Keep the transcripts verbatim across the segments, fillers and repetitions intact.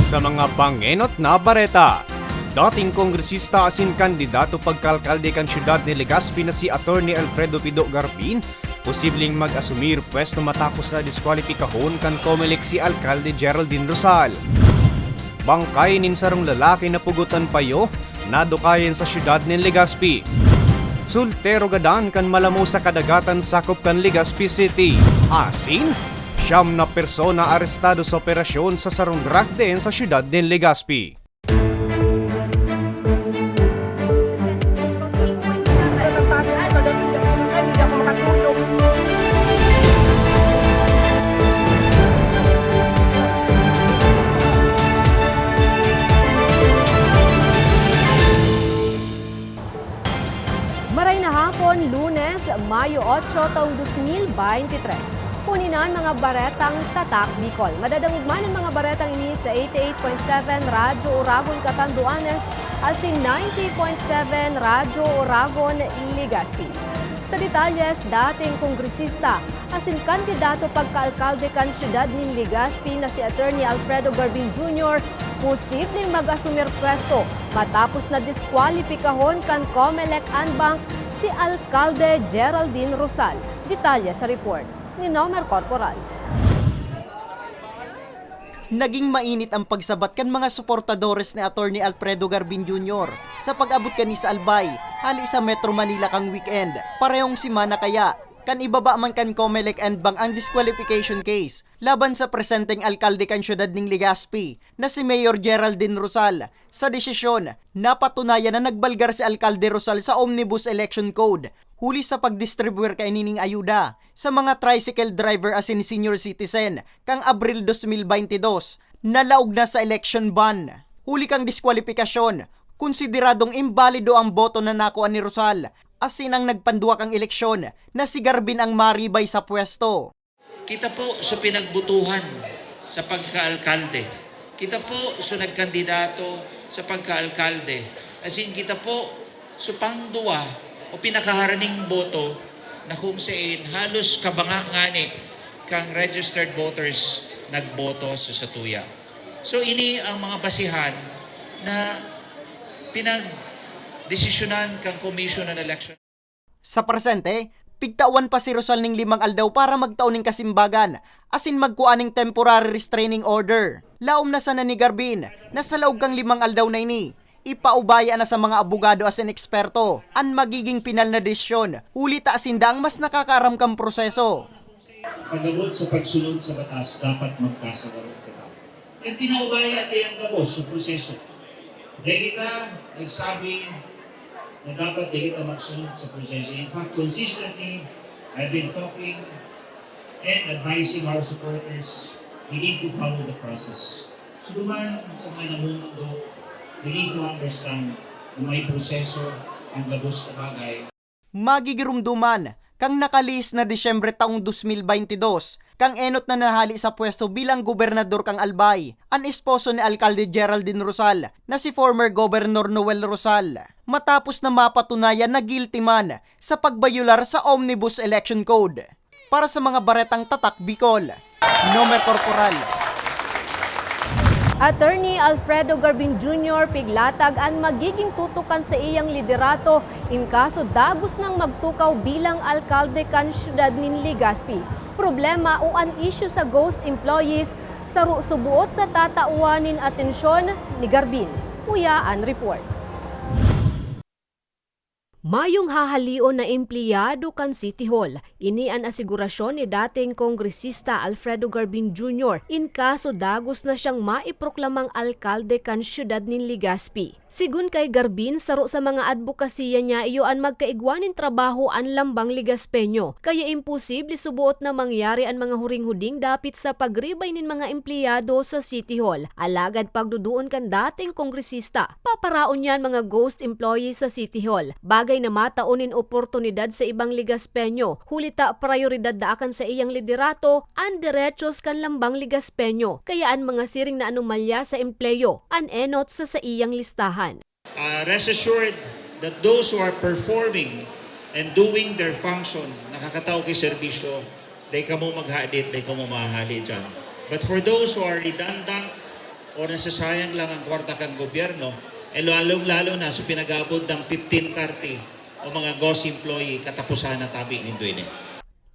Sa mga pangenot na bareta, dating kongresista asin kandidato pagkaalkalde kan siyudad ni Legazpi na si Attorney Alfredo Pido Garbin posibleng mag-asumir pwesto matapos na diskwalipikahon kan Comelec si Alkalde Geraldine Rosal. Bangkay nin sarong lalaki na pugot an payo, nadukayan sa siyudad nin Legazpi. Soltero gadan kan malamo sa kadagatan sakop kan Legazpi City. Asin, siyam na persona arestado sa operasyon sa sarong drug den sa siyudad nin Legazpi. Maray na hapon, Lunes, Mayo otso, taong dos mil baynte tres. Kun inan mga baretang Tatak Bicol. Madadangog man an mga baretang ini sa eighty-eight point seven Radyo Oragon Catanduanes asin ninety point seven Radyo Oragon Legazpi. Sa detalyes, dating kongresista asin kandidato pagkaalkalde kan siyudad nin Legazpi na si Attorney Alfredo Garbin Junior posibleng mag-asumir pwesto matapos na diskwalipikahon kan Comelec and Bank si Alkalde Geraldine Rosal. Detalye sa report ni Nomer Corporal. Naging mainit ang pagsabat kan mga suportadores ni Attorney Alfredo Garbin Junior sa pag-abot kani sa Albay, hali sa Metro Manila kan weekend. Parehong semana kaya, kan ibaba man kan Comelec and Bank ang disqualification case laban sa presenteng alkalde kan siyudad nin Legazpi na si Mayor Geraldine Rosal. Sa desisyon, napatunayan na nagbalgar si Alkalde Rosal sa Omnibus Election Code huli sa pagdistribuir kaini nin ayuda sa mga tricycle driver asin senior citizen kan Abril dos mil baynte dos, na laog na sa election ban. Huli kan diskwalipikasyon, konsideradong imbalido ang boto na nakua ni Rosal, asin ang nagpanduwa kan eleksyon na si Garbin ang maribay sa pwesto. Kita po sa pinagbotohan sa pagkaalkalde. Kita po sa nagkandidato sa pagkaalkalde. Asin kita po sa pangduwa o pinakaharaning boto na kung sain halos kabanga ngani kang registered voters nagboto sa satuya. So, ini ang mga basihan na pinagdesisyonan kang Commission on Election. Sa presente, pigtawan pa si Rosal ning limang aldaw para magtao nin kasimbagan asin magkua nin temporary restraining order. Laom na sana ni Garbin na sa laog kan limang aldaw na ini, ipaubaya na sa mga abogado asin eksperto an magiging pinal na desisyon, huli ta sinda an mas nakakaaram kan proseso. Pag-abot sa pagsunod sa batas, dapat magkasagarong kita. Kan pinaubaya, ito ang gabos sa proseso. Dai kita nagsabi na dapat dai kita magsunod sa proseso. In fact, consistently, I've been talking and advising our supporters, we need to follow the process. So, duman sa mga namumundo, we need to understand na may proseso ang gabos na bagay. Magigiromdoman, kan nakalihis na Disyembre taong dos mil baynte dos, kan enot na nahali sa pwesto bilang gobernador kan Albay, an esposo ni Alkalde Geraldine Rosal na si former Governor Noel Rosal, matapos na mapatunayan na guilty man sa pagbayolar sa Omnibus Election Code. Para sa mga baretang Tatak Bicol, Nomer Corporal. Attorney Alfredo Garbin Junior piglatag an magiging tutukan sa iyang liderato in kaso dagos nang magtukaw bilang alkalde kan siyudad nin Legazpi. Problema o an isyu sa ghost employees saro suboot sa tatawan nin atensyon ni Garbin. Uya an report. Mayong hahaleon na empleyado kan City Hall. Ini an asigurasyon ni dating Kongresista Alfredo Garbin Junior in kaso dagos na siyang maiproklamang alkalde kan siyudad nin Legazpi. Sigon kay Garbin, saro sa mga adbokasiya niya iyo an magkaigwa nin trabaho an lambang Legazpeño, kaya imposible suboot na mangyari an mga huring-huding dapit sa pagribay nin mga empleyado sa City Hall. Alagad pagduduon kan dating kongresista, paparaon niya an mga ghost employees sa City Hall, bagay na matao nin oportunidad sa ibang Legazpeño, huli ta prayoridad daakan sa iyang liderato an derechos kan lambang Legazpeño, kaya an mga siring na anomalya sa empleyo an enot sa saiyang listahan. Ah, rest assured that those who are performing and doing their function, nakakatao ki serbisyo, dai kamo maghadit, dai kamo mahahali dyan. But for those who are redundant, O nasasayang lang ang kwarta kan gobyerno, e lalong-lalo na sa pinag-aabot ng fifteen thirty o mga ghost employee, katapusan na tabi nindo ini.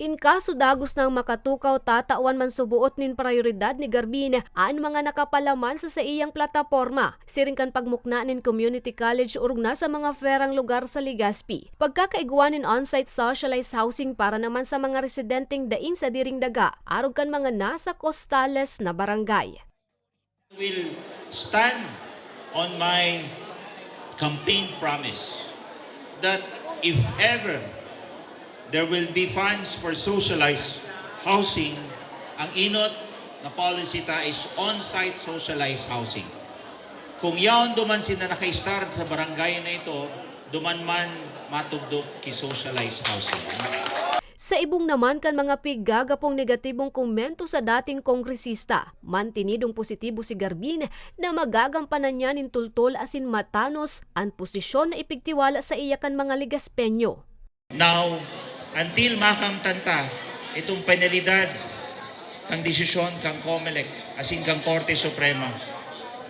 In kaso dagos nang makatukaw, tatawan man suboot nin prayoridad ni Garbin an mga nakapalaman sa saiyang plataporma, siring kan pagmukna nin community college orog na sa mga perang lugar sa Legazpi, pagkakaigwa nin on-site socialized housing para naman sa mga residenteng daing sadiring daga, arog kan mga nasa kostales na barangay. Will stand on my campaign promise that if ever there will be funds for socialized housing, ang inot na policy ta is on-site socialized housing. Kung yaon duman sinda naka-start sa barangay na ito, duman man matugdok ki socialized housing. Sa ibong naman kan mga piggagapong negatibong komento sa dating kongresista, mantinidong positibo si Garbin na magagampanan niya nin tultol asin matanos an posisyon na ipigtiwala sa iya kan mga Legaspeño. Now, until makamtan ta itong penalidad kang desisyon kang Comelec asin kang Korte Suprema,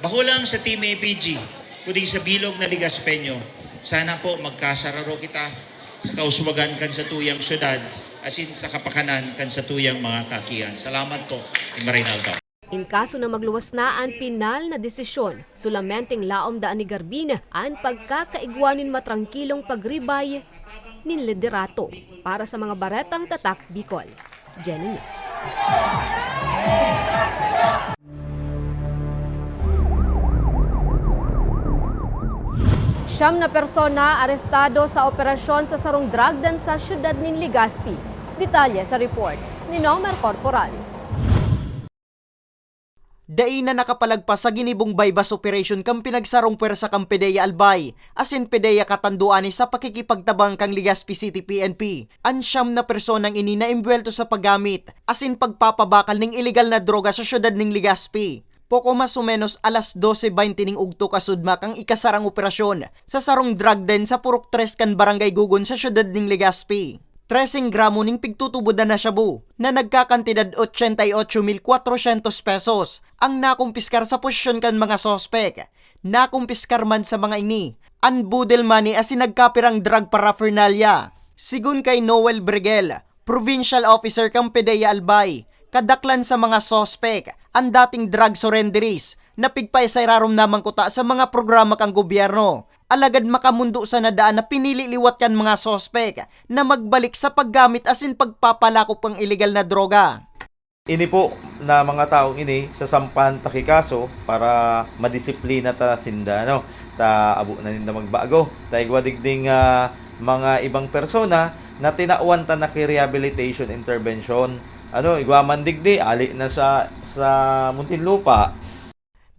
bako lang sa Team A P G, kundi sa bilog na Legaspeño, sana po magkasararo kita sa kauswagan kan satuyang syudad asin sa kapakanan kan satuyang mga kaakian. Salamat po, Team Reynaldo. In kaso na magluwas na an pinal na desisyon, solamenteng laom daan ni Garbin an pagkakaigwa nin matrangkilong pagribay nin liderato. Para sa mga baretang Tatak Bicol, Jenny Miss. Siyam na persona arestado sa operasyon sa sarong drug den sa siyudad nin Legazpi. Detalye sa report ni Nomer Corporal. Dai na nakapalagpas sa ginibong buy-bust operation kan pinagsarong pwersa kan PDEA Albay asin PDEA Catanduanes sa pakikipagtabang kan Legazpi City P N P an siyam na personang ini na embuwelto sa paggamit asin pagpapabakal ning ilegal na droga sa siyudad ning Legazpi. Poko mas o menos alas dose baynte ning ugto kasudma kan ikasarang operasyon sa sarong drug den sa Purok Tres kan Barangay Gugon sa siyudad ning Legazpi. Treseng gramo ning pigtutubodan na shabu na nagkakantidad ochenta y ocho mil cuatrocientos pesos ang nakumpiskar sa posisyon kan mga suspek. Nakumpiskar man sa mga ini an boodle money asin nagkapirang drug paraphernalia. Sigon kay Noel Bregel, provincial officer kan PDEA Albay, kadaklan sa mga suspek an dating drug surrenderies na pigpaisa irarom na man kuta sa mga programa kan gobyerno. Alagad makamondo sana daan na pinili liwat kan mga suspek na magbalik sa paggamit asin pagpapalakop kan ilegal na droga. Ini po na mga taong ini, sasampahan ta ki kaso para madisiplina ta sinda, ano, ta abo na ninda magbago. Ta igwa digding, ah, mga ibang persona na tinawan ta na ki rehabilitation intervention. Ano, igwa man digdi, ali na sa, sa Muntinlupa.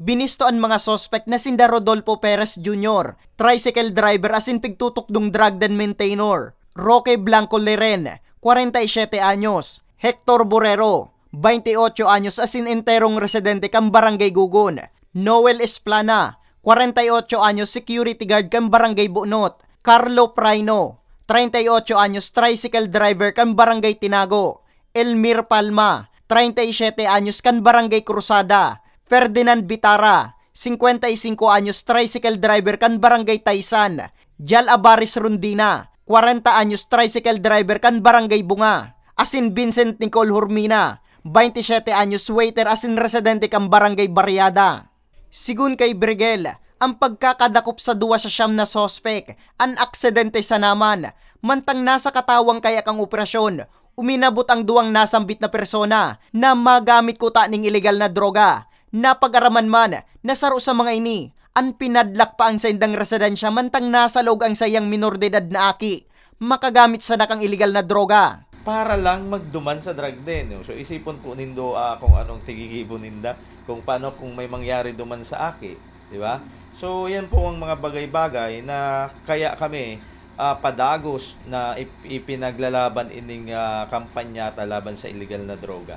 Binisto an mga suspek na sinda Rodolfo Perez Junior, tricycle driver asin pigtutukdong drug den maintainer, Roque Blanco Leren, kwarenta y siyete anyos, Hector Borrero, baynte y otso anyos asin enterong residente kan Barangay Gugon, Noel Esplana, kwarenta y otso anyos, security guard kan Barangay Bunot, Carlo Praino, treinta y ocho anyos, tricycle driver kan Barangay Tinago, Elmir Palma, treinta y siete anyos, kan Barangay Cruzada, Ferdinand Bitara, cincuenta y cinco anyos, tricycle driver kan Barangay Taysan, Jal Abaris Rondina, kwarenta anyos, tricycle driver kan Barangay Bunga, asin Vincent Nicole Hormina, baynte y siete anyos, waiter asin residente kan Barangay Barriada. Sigon kay Bregel, ang pagkakadakop sa duwa sa siyam na suspek, an aksidente sana man, mantang nasa katawang kaya kan operasyon, uminabot ang duwang nasambit na persona na magamit kuta ning ilegal na droga. Napag-araman man na saro sa mga ini an pinadlak pa ang saindang residensya mantang nasa laog ang saiyang minor de edad na aki makagamit sana kan ilegal na droga. Para lang magduman sa drug den. So isipon po nindo, ah, kung anong tigigibo ninda, kung paano kung may mangyari duman sa aki, di ba? So yan po ang mga bagay-bagay na kaya kami, ah, padagos na ip- ipinaglalaban ining, ah, kampanya ta laban sa illegal na droga.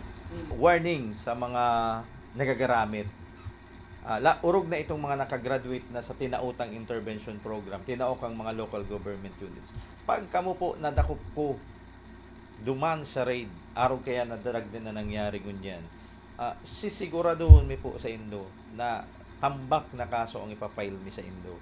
Warning sa mga nagagaramit. Ah, la, orog na itong mga nakagraduate na sa tinaotang intervention program, tinao kang mga local government units. Pag kamo po nadakop ko duman sa raid, arog kaya na drug den na nangyari ngunyan, Ah, sisiguraduhon mi po saindo na tambak na kaso ang ipa-file mi saindo.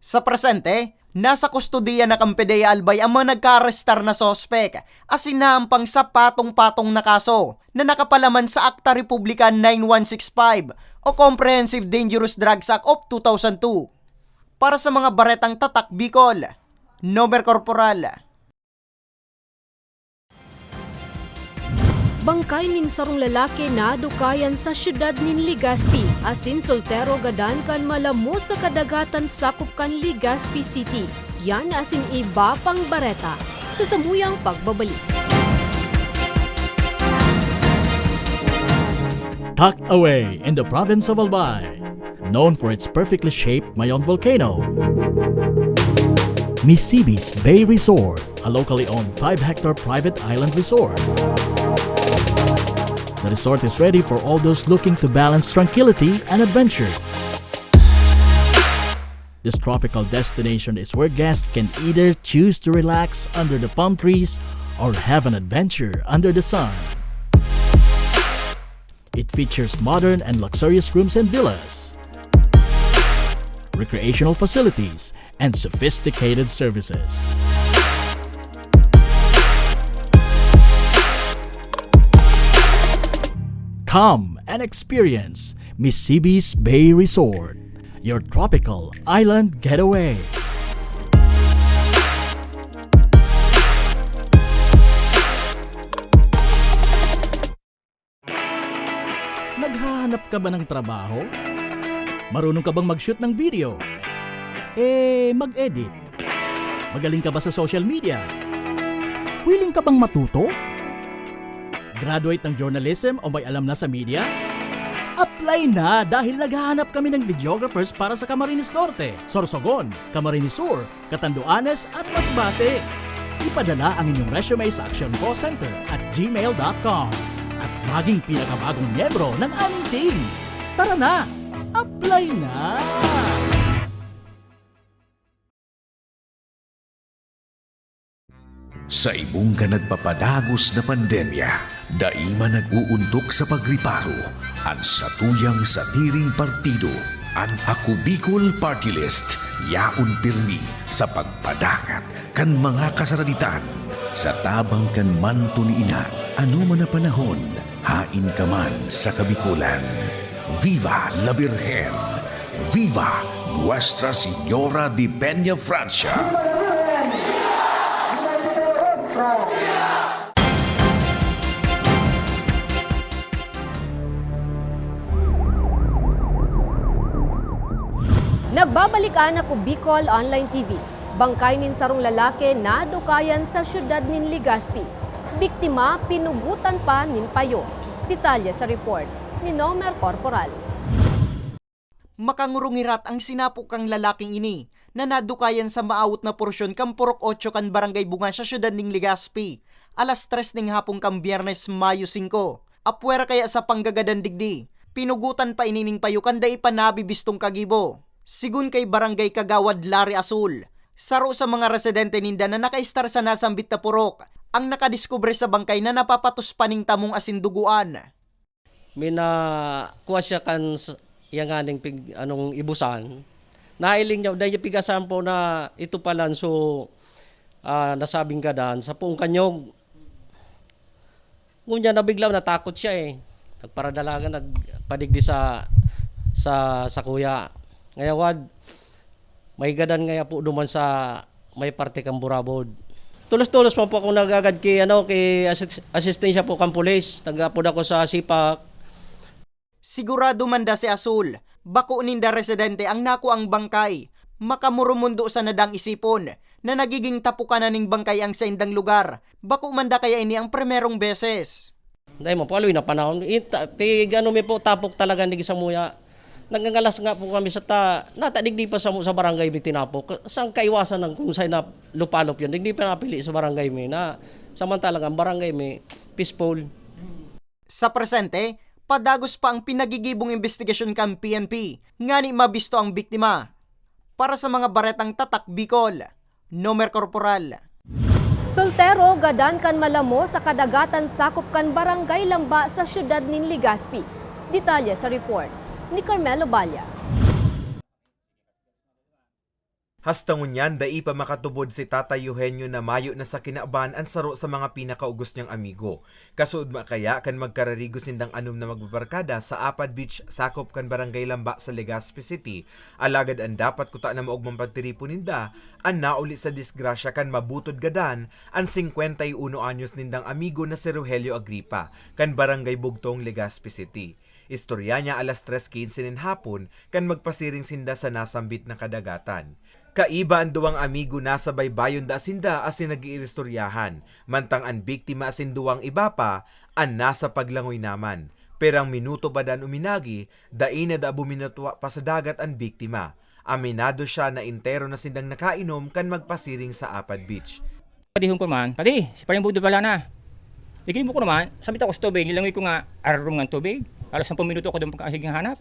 Sa presente, nasa kustodiya na kan P D E A Albay ang mga nagkaarestar na suspek, asin naampang sa patong-patong na kaso na nakapalaman sa Akta Republika nine one six five o Comprehensive Dangerous Drugs Act of two thousand two. Para sa mga baretang Tatak Bicol, Nomer Corporal. Bangkay nin sarong lalaki nadukayan sa siyudad nin Legazpi, asin soltero gadan kan malamos sa kadagatan sakop kan Legazpi City. Yan asin iba pang bareta sa samuyang pagbabalik. Tucked away in the province of Albay, known for its perfectly shaped Mayon volcano, Misibis Bay Resort, a locally owned five-hectare private island resort. The resort is ready for all those looking to balance tranquility and adventure. This tropical destination is where guests can either choose to relax under the palm trees or have an adventure under the sun. It features modern and luxurious rooms and villas, recreational facilities, and sophisticated services. Come and experience Misibis Bay Resort, your tropical island getaway. Naghahanap ka ba ng trabaho? Marunong ka bang mag-shoot ng video? Eh, mag-edit? Magaling ka ba sa social media? Willing ka bang matuto? Graduate ng journalism o may alam na sa media? Apply na, dahil naghahanap kami ng videographers para sa Camarines Norte, Sorsogon, Camarines Sur, Catanduanes at Masbate. Ipadala ang inyong resume sa actioncallcenter at gmail dot com at maging pinakabagong miyembro ng aming team. Tara na! Apply na! Sa ibong kan nagpapadagos na pandemya, dai man nag-uuntok sa pagriparo an satuyang sadiring partido. An Ako Bicol Party List yaon pirmi sa pagpadangat kan mga kasaraditan sa tabang kan manto ni Ina. Ano man na panahon, hain ka man sa Kabikolan. Viva la Virgen! Viva Nuestra Señora de Peña Francia! Nagbabalik an Ako Bicol Online T V. Bangkay nin sarong lalaki nadukayan sa siyudad nin Legazpi. Biktima, pinugutan pa nin payo. Detalye sa report ni Nomer Corporal. Makangurungirat ang sinapok kan lalaking ini na nadukayan sa maawot na porsyon kan Purok Ocho kan Barangay Bunga sa siyudad nin Legazpi, alas tres nin hapon kan Biyernes, Mayo singko. Apwera kaya sa panggagadan digdi, pinugutan pa ini nin payo kan dai pa nabibistong kagibo. Sigon kay Barangay Kagawad Larry Asul, saro sa mga residente ninda na nakaistar sa nasambit na purok, ang nakadiskubre sa bangkay na napapatos pa nin tamong asin dugoan. May nakua siya kan s-, iya nganing pig-, anong ibusan. Nailing niya, dahil niya pigasan po na ito palan, so, ah, nasabing gadan, sa poong kanyog. Ngunyan, nabigla, natakot siya eh. Nagparadalagan, nagpadigdi sa, sa, sa kuya. Ngayon, wad, may gadan ngaya po duman sa may parte kan Burabod. Tulos-tulos man po akong nagagad ki, ano, ki asis-, asistensya po kan pulis. Nag-apod ako sa sipak. Sigurado man da si Asul, bako ninda residente ang nakuang bangkay. Makamurumundo sana dang isipon na nagiging tapukan na ning bangkay ang saindang lugar. Bako man da kaya ini ang primerong beses. Dai man po, aloy na panahon. Ita-, pig-ano mi po, tapok talaga ning samuya. Nagngangalas nga po kami sa ta-, nata digdi pa samo sa barangay mi tinapok. Saan kaiwasan ng kung saan na lupalop yun? Digdi pa napili sa barangay mi na samantalang ang barangay mi peaceful. Sa presente, padagos pa ang pinagigibong imbestigasyon kan P N P, ngani mabisto ang biktima. Para sa mga baretang Tatak Bicol, Nomer Corporal. Soltero gadan kan malamo sa kadagatan sakop kan Barangay Lamba sa siyudad nin Legazpi. Detalye sa report ni Carmelo Balla. Hasta ngunyan, dai pa makatubod si Tatay Eugenio na mayo na sa kinaban an saro sa mga pinakaugos niyang amigo. Kasuodma kaya kan magkararigos nindang anom na magbabarkada sa Apad Beach, sakop kan Barangay Lamba sa Legazpi City, alagad an dapat kuta na maogmang pagtiripon ninda, an nauli sa disgrasya kan mabutod gadan an singkwenta y uno anyos nindang amigo na si Rogelio Agripa, kan Barangay Bugtong, Legazpi City. Istorya niya alas tres quince nin hapon kan magpasiring sinda sa nasambit na kadagatan. Kaiba an duwang amigo, nasa baybayon da sinda asin nag-iiristoryahan, mantang an biktima asin duwang iba pa an nasa paglangoy naman. Pirang minuto pa dan uminagi, dai na da buminutwa pa sa dagat an biktima. Aminado siya na entero na sindang nakainom kan magpasiring sa Apad Beach. Padihon ko naman, "Padi, si Paring Bugdod pala na." Iginibo ko naman, sabit ako sa tubig, nilangoy ko nga, ararom nga tubig. Halos sampung minuto ako doon pagkahigang hanap.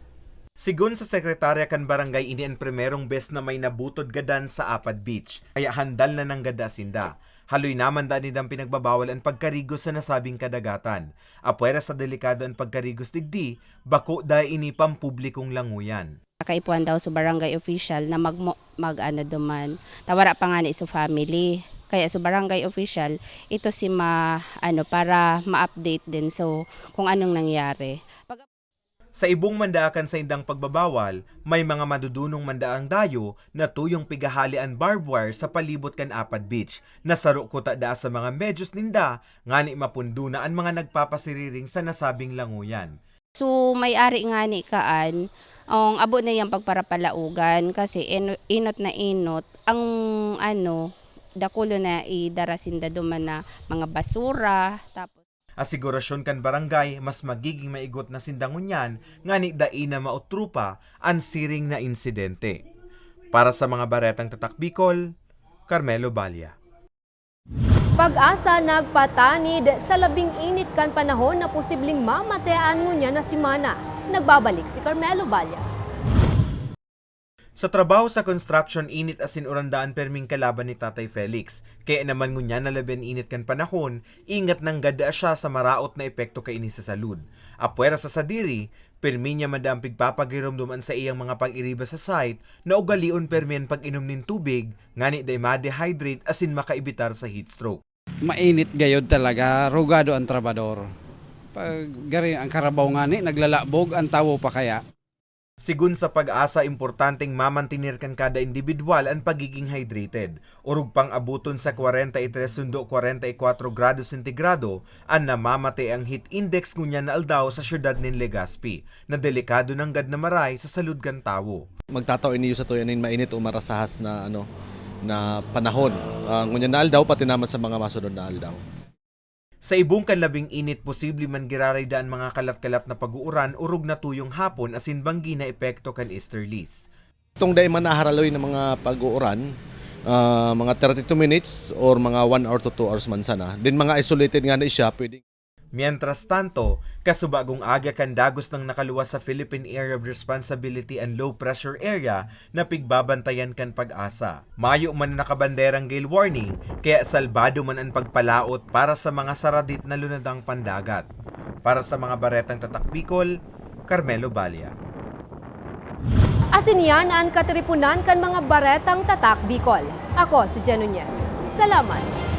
Sigon sa sekretarya kan barangay, ini an primerong bes na may nabutod gadan sa Apad Beach, kaya handal na nanggad da sinda. Haloy naman da nindang pinagbabawal an pagkarigos sa nasabing kadagatan. Apwera sa delikado an pagkarigos digdi, bako da ini pampublikong langoyan. Kaipuhan daw sa barangay official na magmo-, mag-ano duman, ta wara pa ngani sa family. Kaya sa barangay official, ito si ma-, ano, para ma-update din. So, kung anong nangyari. Pag- Sa ibong man da kan saindang pagbabawal, may mga madudunong man daang dayo na tuyong pighahali an barbed wire sa palibot kan Apad Beach, na saro kuta daa sa mga medyos ninda, ngani mapundo na an mga nagpapasiriring sa nasabing langoyan. So, may ari ngani kaan, ang abo na yang pagparapalaogan kasi eno-, enot na enot ang, ano, dakulo na idara sinda duman na mga basura, tapos Asigurasyon kan barangay, mas magiging maigot na sinda ngunyan ngani dai na maotro pa an siring na insidente. Para sa mga Baretang Tatak Bicol, Carmelo Balla. PAGASA nagpatanid sa labing init kan panahon na posibleng mamatean ngunyan na semana. Nagbabalik si Carmelo Balla. Sa trabaho sa construction, init asin uran daan perming kalaban ni Tatay Felix. Kaya naman ngunyan na labi an init kan panahon, ingat nanggad daa siya sa maraot na epekto kaini sa salud. Apwera sa sadiri, permi niya man daang pigpapagiromdom an saiyang mga pag-iriba sa site na ugalion permi an pag-inom nin tubig, ngani dai ma-dehydrate asin makaibitar sa heat stroke. Mainit gayod talaga, rugado ang trabador. Pag gari, ang karabaw ngani, naglalabog, ang tawo pa kaya. Sigon sa PAGASA, importanteng mamantener kan kada indibidwal an pagiging hydrated. Orog pang aboton sa kwarenta y tres sundo kwarenta y kwatro grado sentigrado an namamate ang heat index ngunyan na aldaw sa siyudad nin Legazpi, na delikado nanggad na maray sa salud kan tawo. Magtatao ini iyo sa tuya nin mainit o marasahas na, ano, na panahon. Ah, ngunyan na aldaw, pati naman sa mga masunod na aldaw. Sa ibong kan labing init, posible man giraray daa an mga kalat-kalat na pag-uuran, orog na tuyong hapon asin banggi na epekto kan easterlies. Itong dai man naharaloy na mga pag-uuran, ah, mga thirty-two minutes or mga one hour to two hours man sana. Then mga isolated ngani siya, pwedeng Mientras tanto, kasubagong aga kan dagos nang nakaluwas sa Philippine Area of Responsibility and Low Pressure Area na pigbabantayan kan PAGASA. Mayo man nakabanderang gale warning, kaya salbado man an pagpalaot para sa mga saradit na lunadang pandagat. Para sa mga Baretang Tatak Bicol, Carmelo Balla. Asin yan an katiriponan kan mga Baretang Tatak Bicol. Ako si Jen Nunez. Salamat!